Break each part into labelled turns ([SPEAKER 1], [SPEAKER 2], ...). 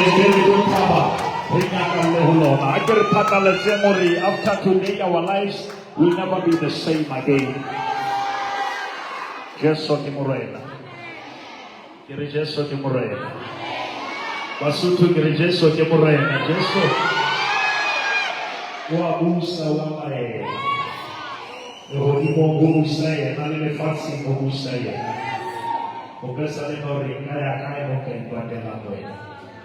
[SPEAKER 1] Re re thaba, re nyakalle ho lona. A ke re phatlaletseng hore after today our lives will never be the same again. Jesu ke Morena. Ke re Jesu ke Morena. Basotho ke re Jesu ke Morena. Jesu wa busa wa laela. Lehodimong ho busa yena le lefatsheng ho busa yena. O pesalema o re nka ya kae mo nka ipatelang wena.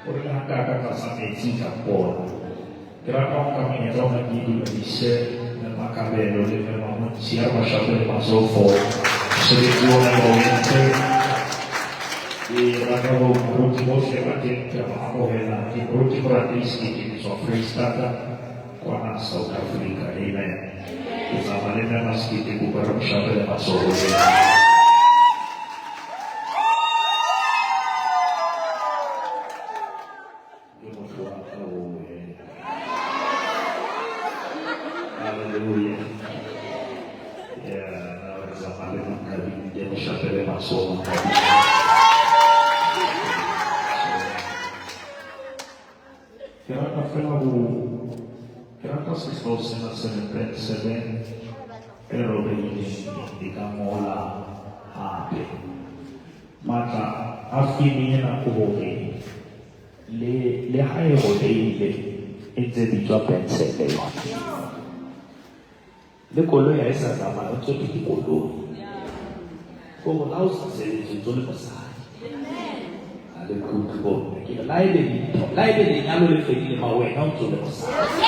[SPEAKER 1] O re le ha nka ka tlasa metsi tla mpona. Ke rata ho nka monyetla ona ke dumedise Mme Makabelo le Mme Mamontsi a re ba shapele matsoho for mosebetsi ona ba o entseng. Ke rata ho moruti bohle ba teng ke a ba amohela. Ke moruti Moratei Sekete ke tswa Freistata kwana South Africa. Amen. Ke tsamaya le Mme Masekete kopa re mo shapele matsoho le yena. Ke motho wa ka oo eh. Hallelujah. Yeah, na re tsamaya le Monkabinde, mo shapele matsoho Monkabinde. Ke rata fela ho ke rata sehlooho sena se re pensele e robehileng e ka ngola hape. Matla a filimi ena ke hore le le ha e robehile e ntse bitswa pensele yona. Le koloi ha e sa tsamaya o ntse ke koloi. Gore la o sa sebetse o ntse o le mosadi. Ha le kutlwe bomme ke re la ebe dintho la ebe lenyalo le fedile ma wena o ntse o le mosadi.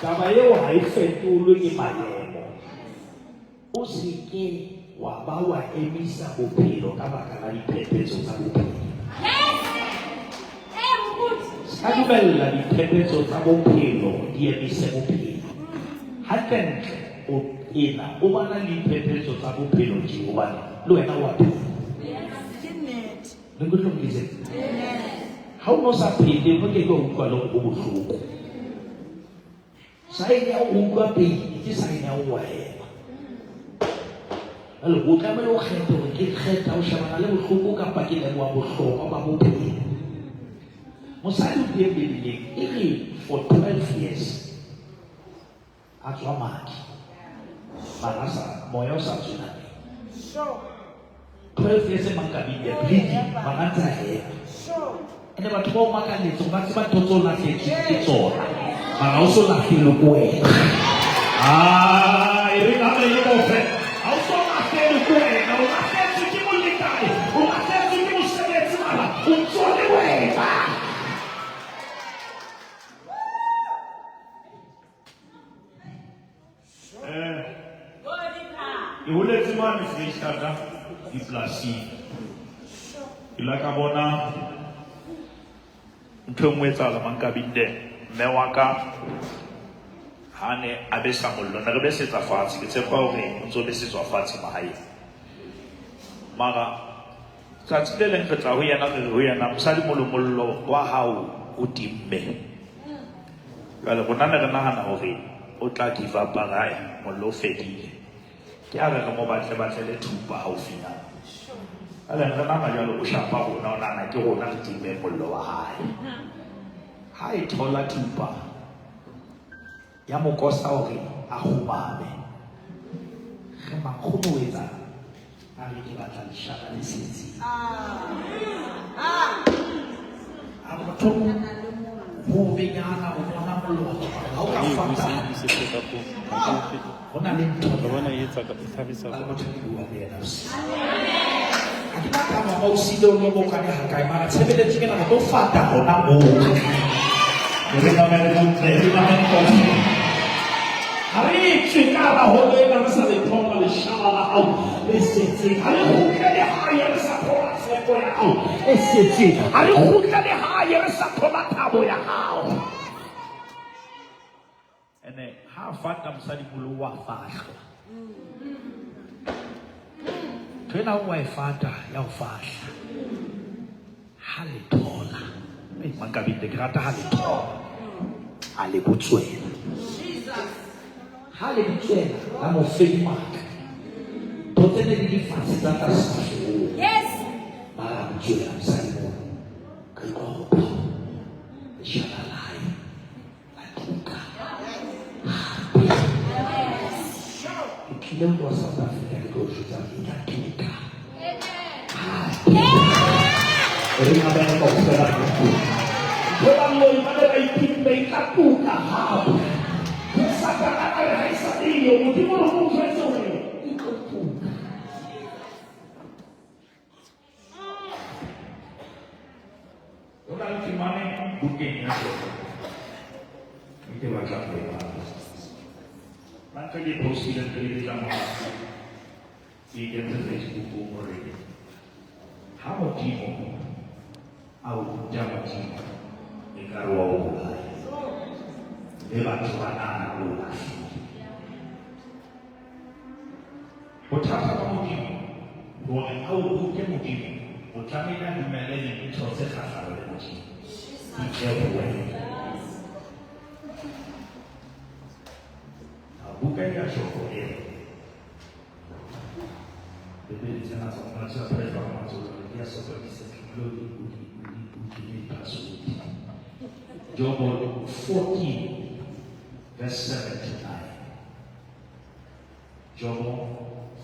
[SPEAKER 1] Taba eo ha e fetolwe ke maemo. O se ke wa ba wa emisa bophelo ka baka la diphephetso tsa bophelo. Ska dumella diphephetso tsa bophelo di emise bophelo. Hantlentle o ena o bana le diphephetso tsa bophelo tje hobane le wena wa phela. Le nkutlwe ke Ha o no sa phele o ke ke wa utlwa le hore ho bohloko. Saene ya ho utlwa pele ke saene ya ho wela. Jwale o tlamehile o kgethe hore ke kgetha ho shebana le bohloko kapa ke leboha bohlokwa ba bophelo. Mosadi o teng Bibeleng e re for 12 years a tswa madi mara sa moya o sa tswe nameng. 12 years e mang ka Biblia bleeding mara ntse a hema. Ene batho ba o makaletse ba tseba ntho tse o lahletsweng ke tsona mara o so lahlelwe ke wena. Ah, e re ka le bofe. Ha o so lahlelwe ke wena, o lahletswe ke molekane, o lahletswe ke mosebetsi mara o ntso le wena. Eh, ke holetse mane Freistata dipolasing. Ke la ka bona ntho e nngwe e etsahala Mankabinde. Mme wa ka ha ne a besa mollo, ne re besetsa fatshe. Ke tshepa hore o ntso besetswa fatshe mahaeng. Mara tsatsi le leng re tla ho yena re re ho yena, mosadi molo mollo wa hao o timme. Jwale rona ne re nahana hore o tla give up a re mollo o fedile. Ke ha re re mo batle batlele thupa haufinyana. Jwale re nahana jwale o shapa rona o nahana ke rona re timmeng mollo wa hae. Ha e thola thupa ya mo kosa hore a kgumame. Re mankgono o etsang? A re ke batla leshaka le setseng. A re motho ho benyana o bona mollo ha o ka fata ho na le ntho a motho ke bua le yena ha ke batla mama o sile o lobokane ha kae mara tshebeletso ke nako tlo fata hona moo re mamele bontle re mamele kaofela ha re tswe ka hara holo ena re sa le thola leshala la hao le setseng ha re kgutlele hae re sa thola tshepo ya hao e setseng ha re kgutlele hae re sa thola thabo ya hao ene ha a fata mosadimolo wa fahlwa ntho ena o wa e fata ya ho fahla ha le thola mankabinde ke rata ha le thola a le botswela ha le botswela la mo fedimaka ntho tse ne di di fatshe tsa tla sefahlehong mara a botswela mosadimolo. ile ho tloha South Africa ke tlo jwetsa e tla tuka. Re amen kaofela re tuka. Ntho baloi ba ne ba iphimme e tla tuka hape. Ke Satana a re ha e sa le Modimo re mo jwetse hore e tlo tuka. Ho na le temane bukeng ya Jobo e ke batlang ho e bala. Ba ntse ke postile pele ke tla mona ke e kentse Facebookong hore ha Modimo a o ruta Modimo e ka re wa o bolaya mme batho ba nahana o lahlile. Bothata ba Modimo hore a o rute Modimo o tlamehile a dumelle dintho tse kgahlano le Modimo di tle ho wena. Buka ya Jobo e re Bibele tsena tsa mmatsi a phefa matsoho di a sokodisa dilo di o di o di o di di password. Jobo 14 verse 7 to 9. Jobo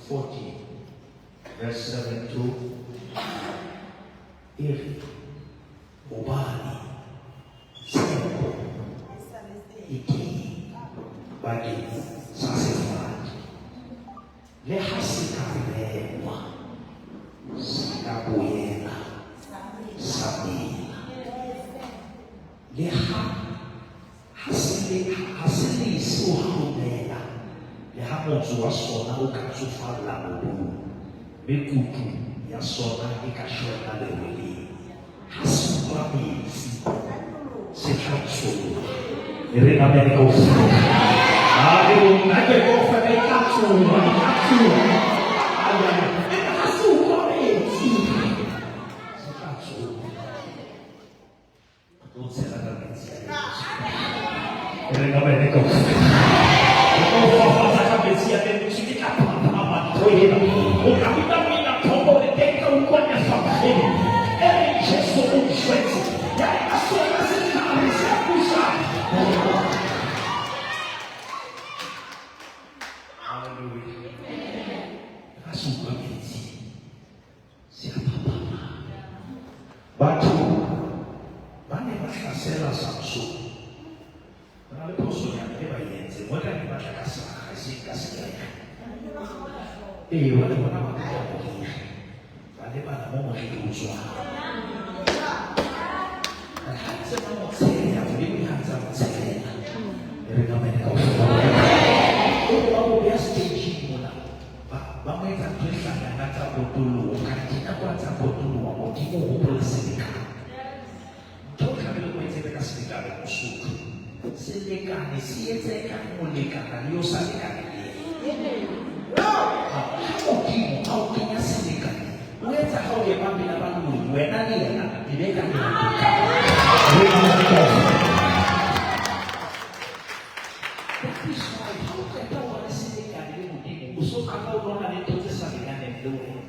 [SPEAKER 1] 14 verse 7 to 9 e re hobane tshepo e teng bakeng sa sefate le ha se ka rengwa se ka boela sa mela le ha Ha se le, ha se lese ho hlomela, le ha motso wa sona o ka tsofalla mobung, mme kutu ya sona e ka shwella lerweleng. Ha se utlwa metsi, se tla tsoha. E re amen kaofela. Ha re nna ke kaofela e tla tsoha, e tla tsoha. Ai, ai, ai. Ha se utlwa metsi, se tla tsoha. O tshela ka metsi a Jesu. Re ka bene ka O tlo fafatsa ka metsi a Jesu ke tla phaphama ntho ena. O tla utlwa moena thoko re teng ka utlwa efangeli. E re Jesu o nshwetse. Ya re ka sona setlhare se busa. Hallelujah. Ka se utlwa metsi. Se a phapama. Batho ba ne ba hlasela Samsone. Ho na le phosonyana e ba e entseng. Mo tla ne ba tla ka saga, e seng ka sekereke. Ee, ba ne bona ba kuta moriri. Ba lebala mo moriri o tswang. Ha ntse ba mo tsheha, Modimo ha ntse a mo tshehela. E re ka mene kaofela. O ba mo beha stageng mona. Ba, ba mo etsa ntho e hlanyang a tsa potoloha. Kanthe nako a tsa potoloha, Modimo o hopola selekane. Ntho o tlamehile o e tsebe ka selekane, Mosotho. Selekane se etsa e kang o lekana le o sa lekane le yena. Ha Modimo a o kenya selekane, o etsa ha o ema pela baloi, wena le yena e be ka le a lekana. Re a That is why ha o qeta ho ba le selekane le Modimo, o so qala o lwana le ntho tse sa lekaneng le wena.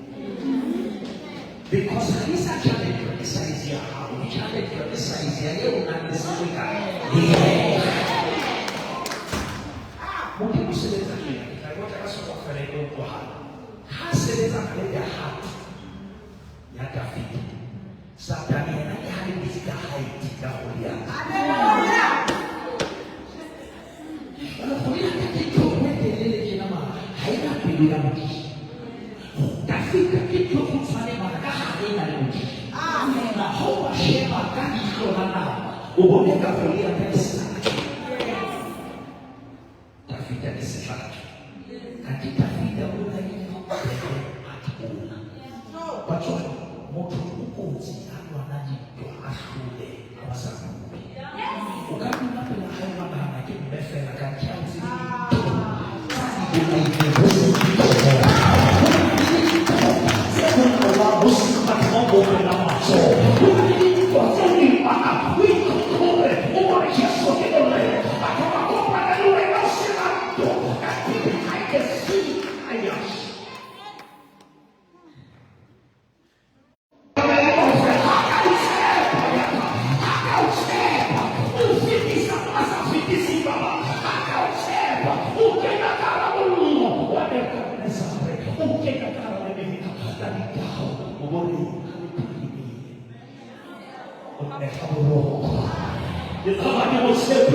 [SPEAKER 1] Because ha di sa challenge ke size ya hao, di challenge ke size ya eo o nang le selekane le yena. Modimo o sebetsa tjena, ke tla e otla ka sekgowa fela e tlo utlwahala. Ha a sebetsana le the heart ya Dafida, Satane yena ke ha le busy ka height ya Goliath. Jwale Goliath ke ntho e telele tjena mara ha e na pelo ya Modimo. Dafida ke ntho e kgutshwane mara ka hare e na le Modimo. Na ha o ba sheba ka leihlo la nama, o bone ka Goliath e sehlahla. Dafida ke sehlahla. Kanthe Dafida o na le a thola. Batswadi, motho o kotsi a lwana dintwa a hlole a ba sa bue. O ka dula pela hae wa nahana ke mme fela kanthe ha o tsebe dintho tsa di bolaileng ho se dikobo. Ho na le dintho tse bolaoang ho sena batho ba bopelang matsoho. Ho na le dintwa tse o di lwanang o itlhotlhore o bone Jesu ke Fumane ha boroko. Ke tsamaya ke mo tshepile.